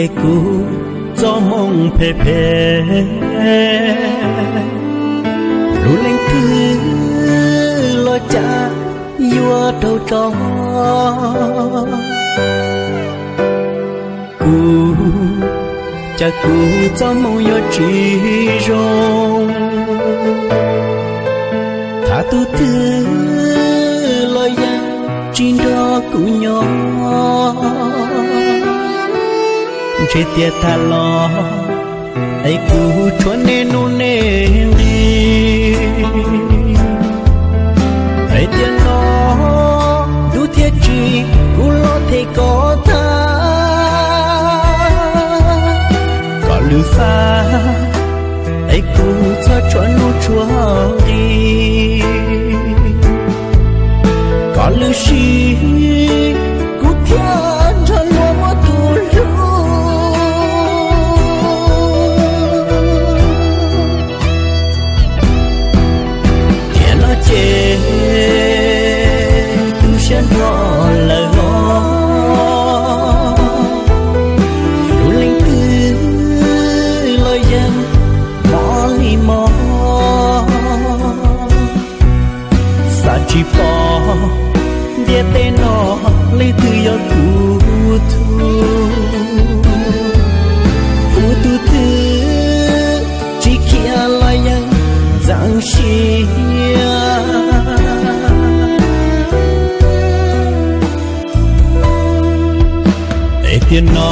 Es kuv txoj moo phem phem, lub leej twg los cas yuav raug tso. Kuv, cas kuv txoj moo yuav tsis zoo. Thov tus twg los yeej tsis nrog kuv nyob. Ntshe tias tag los es kuv tshuav nej nuj nej nqi. Es tiam no ntuj thiaj tsim, kuv los them koj tag. Kom lwm faj, es kuv txhob tshuav nuj tshuav nqi. Kom lwm sim, kuv thiaj nrog luag muaj tus hlub. Tiam no ces tu siab nrho lawm os. Lub leej twg los yeej mob li mob. Xav tsis pom ntiaj teb no leej twg yog kuv tug. Kuv tus twg tsis khiav los yeej ntxeev siab. Es tiam no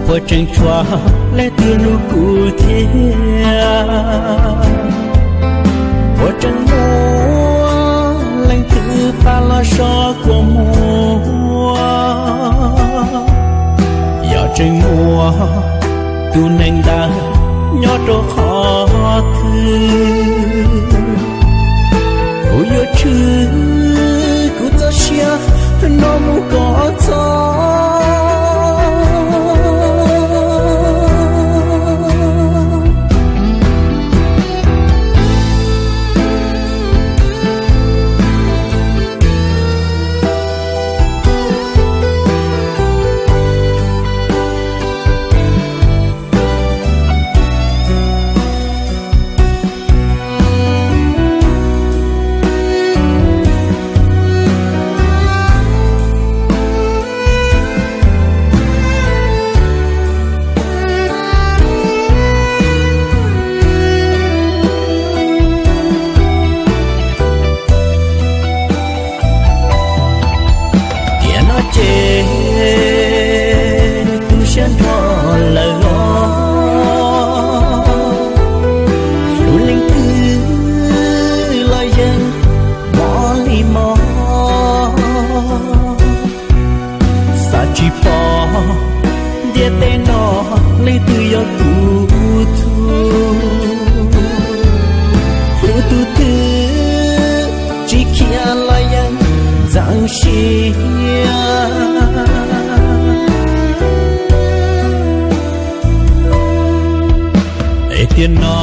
puas tseem tshuav leej twg hlub kuv thiab? Puas tseem muaj leej twg pab los so kua muag? Yog tseem muaj tus neeg ntawd nyob rau qhov twg, kuv yuav tshwm kuv txoj sia no mus kom txog. Tiam no ces tu siab nrho lawm os. Lub leej twg los yeej mob li mob. Xav tsis pom ntiaj teb no leej twg yog kuv tug. Hlub tus twg tsis khiav los yeej ntxeev siab. Es tiam no